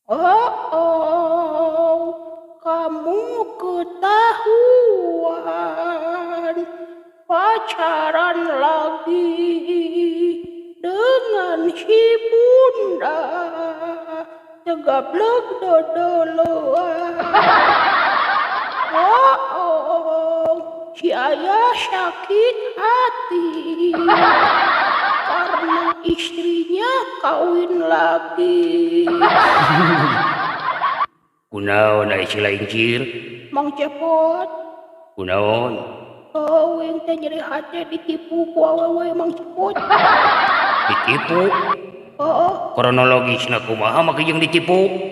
Oh, oh, kamu ketahuan pacaran lagi dengan si bunda tegablek dodoloan. Oh, oh, si ayah sakit hati karena istrinya kawin lagi. Kunaon ai si Laincir? Mang Cepot. Kunaon? Oh, uing teh nyeri hate ditipu ku awewe, Mang Cepot. Ditipu? Heeh. Kronologisna kumaha make jeung ditipu?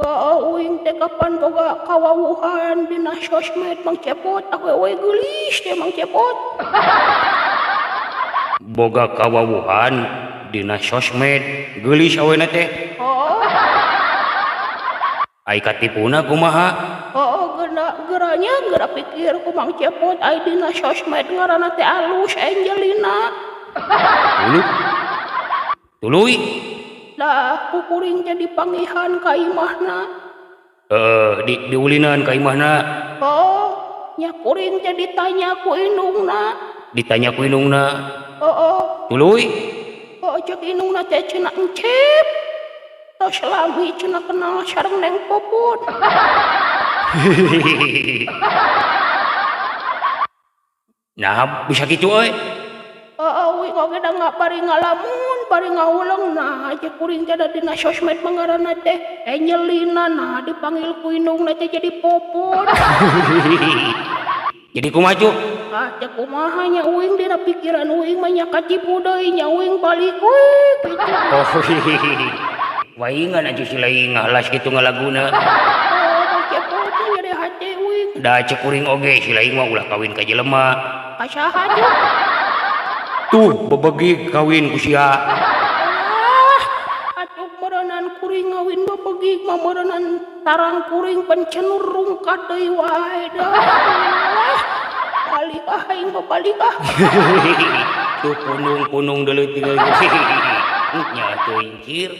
Heeh, uing teh kapan boga kawawuhan dina sosmed, Mang Cepot, awewe geulis teh, Mang Cepot. Boga kawawuhan dina sosmed, geulis awena teh. Heeh. Ai katipuna kumaha? Heeh, geuna geranya geura pikir ku Mang Cepot ai dina sosmed ngaranna teh alus Angelina. Tuluy. Tuluy. Lah, ku kuring teh dipanggihan ka imahna. Heeh, diulinan ka imahna. Heeh, nya kuring teh ditanya ku indungna. Ditanya ku indungna. Heeh. Tuluy. Heeh, cek indungna teh cenah encep. Tos lami cenah kenal sareng Neng Puput. Nah, bisa kitu euy. Heeh, uing oge da bari ngalamun, bari ngahuleng, nah cek kuring teh da dina sosmed mah ngaranna teh Angelina, nah dipanggil ku indungna teh jadi Popon. Jadi kumaha cu? Ah, cek kumaha nya uing dina pikiran uing mah nya katipu deui nya uing balik we kitu. Oh, waingan atuh si lain ngalas kitu ngalaguna. Oh, Mang Cepot teh nyeri hate uing. Da cek kuring oge si lain mah ulah kawin ka jelema. Ka saha cu? Tuh bebegi kawin ku sia. Ah, atuh meureunan kuring ngawin bebegi mah meureunan tarang kuring pencenur rungkad deui wae dah. Balik ah aing mah balik ah. Tuh punung-punung deuleuh tinggal. Nya teuing cir.